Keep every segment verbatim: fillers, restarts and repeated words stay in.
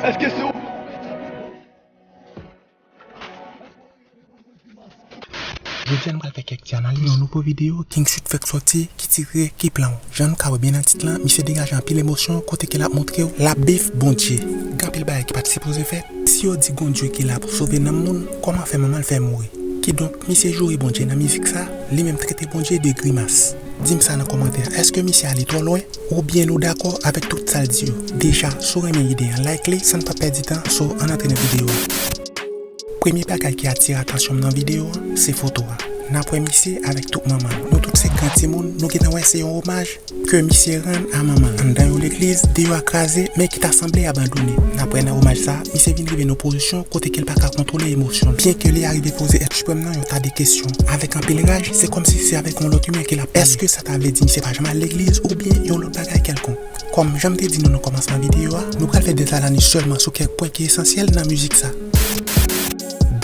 Èske se ou? Jodi a nou pral fè kèk ti analiz yon nouvo videyo King Sweet fèk sòti ki tire Ki Plan W. Jan nou ka wè byen nan tit lan, misye degaje anpil emosyon kote ke l ap montre w l ap beef Bondye. Gen anpil bagay ki pa t sipoze fèt. Si yo di Bondye ki la pou sove nanm moun, kòman fè manman l fè mouri? Kidonk, misye joure Bondye nan mizik sa, li menm trete Bondye de grimas. Di m sa nan kòmantè, èske misye ale twò lwen? Oubyen nou dakò avèk tout sa l di yo? Deja, si w renmen ide an, like li san n pa pèdi tan, so ann antre nan videyo a. Premye bagay ki atire atansyon m nan videyo an, se foto a. N ap wè misye avèk tout manman l. Nou tout se gran timoun, nou gentan wè se yon omaj ke misye rann a manman l. Anndan yon legliz, deyò a kraze, men ki ta sanble abandone. N ap wè nan omaj sa, misye vin rive nan pozisyon kote ke l pa ka kontwole emosyon l. Byenke li arive poze èt siprèm nan yon ta de kesyon. Avèk anpil raj, se kòmsi se avèk yon lòt imen ke l ap pale. Èske sa ta vle di misye pa janm al legliz oubyen yon lòt bagay kèlkonk? Kòm jan m te di nou nan kòmansman videyo a, nou pral fè de analiz sèlman sou kèk pwen ki esansyèl nan mizik sa.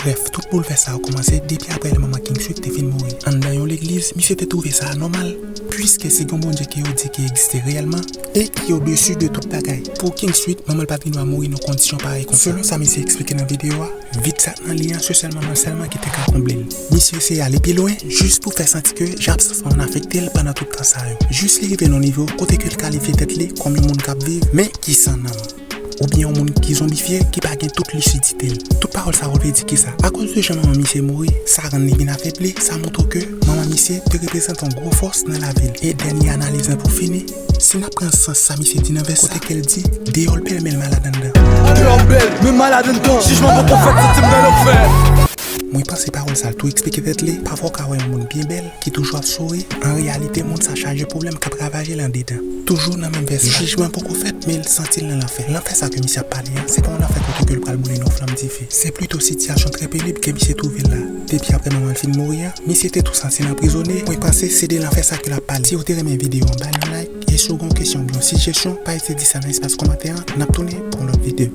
Brèf, tout boulvès sa yo kòmanse depi aprè lè manman King Sweet te fin mouri. Anndan yon legliz, misye te twouve sa anòmal, piske si gen yon Bondye ke yo di ki egziste reyèlman e ki odesi de tout bagay. Pou King Sweet, manman l pa t gen dwa mouri nan kondisyon parèy konsa. Selon sa misye eksplike nan videyo a, vid sa k nan li an, se sèl manman l sèlman ki te ka konble l. Misye eseye ale pi lwen, jis pou fè santi ke jan absans manman l afekte l pandan tout tan sa yo. Jis li rive nan yon nivo kote ke l kalifye tèt li kòm yon moun k ap viv, men ki san nanm. Oubyen yon moun ki zonbifye, ki pa gen tout lisidite l. Tout pawòl sa yo vle di kisa? Akoz de jan manman misye mouri, sa rann li vin afebli, sa montre ke manman misye te reprezante yon gwo fòs nan lavi l. E dènye analiz lan pou fini, si n ap pran sans sa misye di nan vès sa, kote ke l di, deyò l bèl men l malad anndan. Deyò m bèl, men m malad anndan. Jijman poko fèt, santi m nan lanfè. Mwen panse pawòl sa l tou eksplike tèt li. Pafwa w ka wè yon moun byen bèl, ki toujou ap souri, an reyalite moun sa chaje pwoblèm k ap ravaje l andedan. Toujou nan menm vès la. Jijman poko fèt, men l santi l nan lanfè. Lanfè sa ke misye ap pale an, se pa yon lanfè kote ke l pral boule nan yon flanm dife. Se plito sitiyasyon trè penib ke misye twouve l la. Depi aprè manman l fin mouri an, misye te tou santi l anprizone. Mwen panse se de lanfè sa ke l ap pale. Si w te renmen videyo an, ba l yon like. E si w gen yon kesyon oubyen yon sijesyon, pa ezite di sa nan espas kòmantè an. N ap tounen pou yon lòt videyo.